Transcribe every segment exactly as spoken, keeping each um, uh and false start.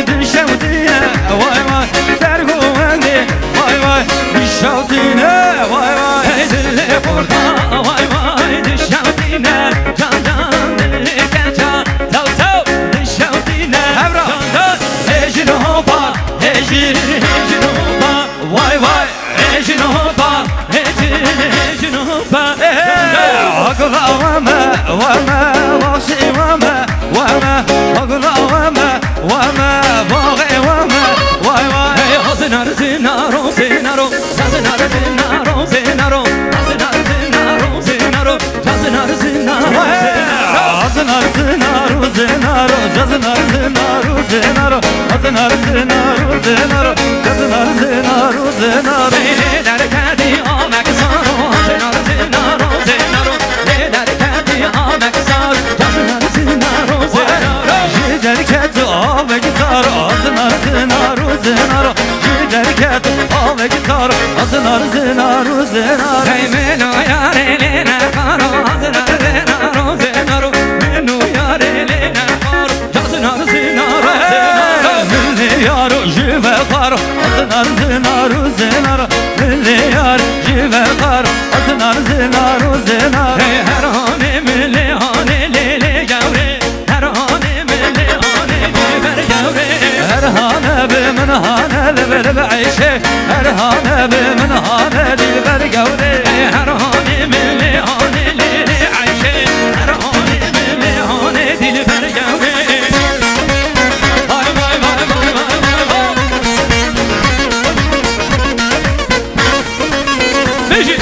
Dişewtîne, vay vay, sergo wendê, vay vay, dişewtîne, vay vay. Hey dilê xorta, vay vay, dişewtîne, can can dilê keça, taw taw, dişewtîne, Hevra. Can can, hejin hopa, hejin, hejin hopa, vay vay. Ejin hopa, ejin, ejin hopa. Hagla weme, weme, başî weme, weme. Hagla weme, weme, baxê weme, vay vay. Hey, hazinar zinaro, zinaro, hazinar zinaro, zinaro, hazinar zinaro, zinaro. Cazinar zinaro, zinaro. Cazinar zinaro, zinaro. Cazinar zinaro, zinaro. Cazinar zinaro, zinaro. Cazinar zinaro, zinaro. Lê derketî avek zaro. Cazinar zinaro, zinaro. Lê derketî avek zaro. Cazinar zinaro, zinaro. Lê derketî avek zaro. Cazinar zinaro, zinaro. Ji derket avek zaro, zinar, zinar û zinar. Hey mino yarê lê nexaro, zinar, zinar û zinar. Mino yarê lê nexaro, ya zinar, zinar û zinar. Hey, min lê yaro ji vexaro, zinar, zinar û zinar. Min lê yar ji vexaro, zinar, zinar û zinar. Hey her hanê min lê hanê lê lê gewrê. Her hanê min lê hanê dilber gewrê. Her hane bi min hane li vir bi eyşê. Her hane bi min hane dilber gewrê. Her hanê min lê hanê lê lê eyşê. Her hanê min lê hanê dilber gewrê. Vay vay vay vay vay vay vay. Bêjî.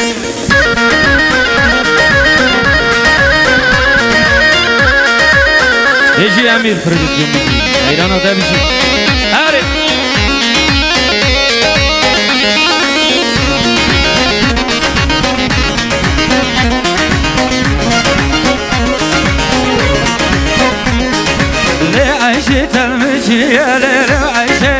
Hêjî Emîr Prodüksiyon Müziği. Heyrana de bijî. Erê. Lê eyşê telmiciye, lê lê eyşê.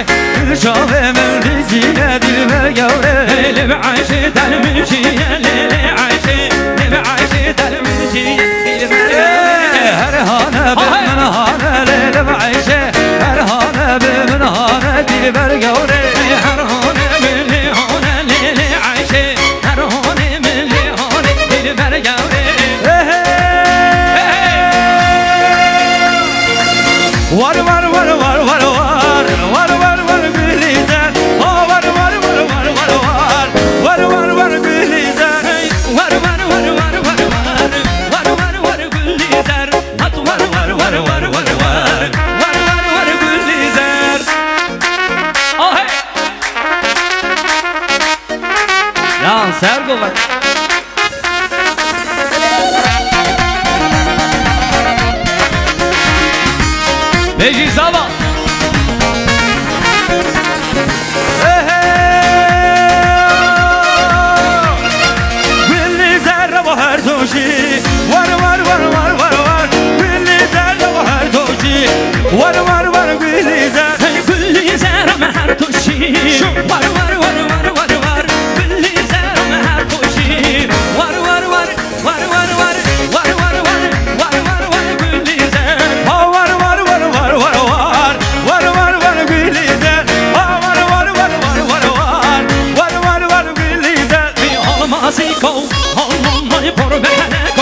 Çavê min dizîne dilber gewrê. Lê bi eyşê telmiciye, lê lê eyşê. Lê bi eyşê telmiciye, dilber gewrê. Her hane bi min hane, lê lê bi eyşê. Her hane bi min hane, dilber gewrê. Her hane bi lê hane, lê lê eyşê. Her hane bi lê hane, dilber gewrê. Hey, hey. Hey, hey. War, war, war, war, war, war. War, war, war, Gulîzer. Ha, war, war, war, war, war, war. War, war, war, Gulîzer. Hey, war, war, war, war, war, war. War, war, war, Gulîzer. Hat, war, war, war, war, war, war. War, war, war, Gulîzer. Ah, hey. Ya, ser gover. Bêjî zava. Ehe! Gulîzer bo her doşî. War, war, war, war, war, war. Gulîzer bo her doşî. War, war, war, Gulîzer. Hey, Gulîzer me her doşî. Şu. War, war, war, war, war, war. Gulîzer me her doşî. War, war, war. War, war, war, war, war, war, war, war, war, Gulîzer. Ha, war, war, war, war, war, war. War, war, war, Gulîzer. Ha, war, war, war, war, war, war. War, war, war, Gulîzer. Hey, halmasîko, halmamay por behene ko.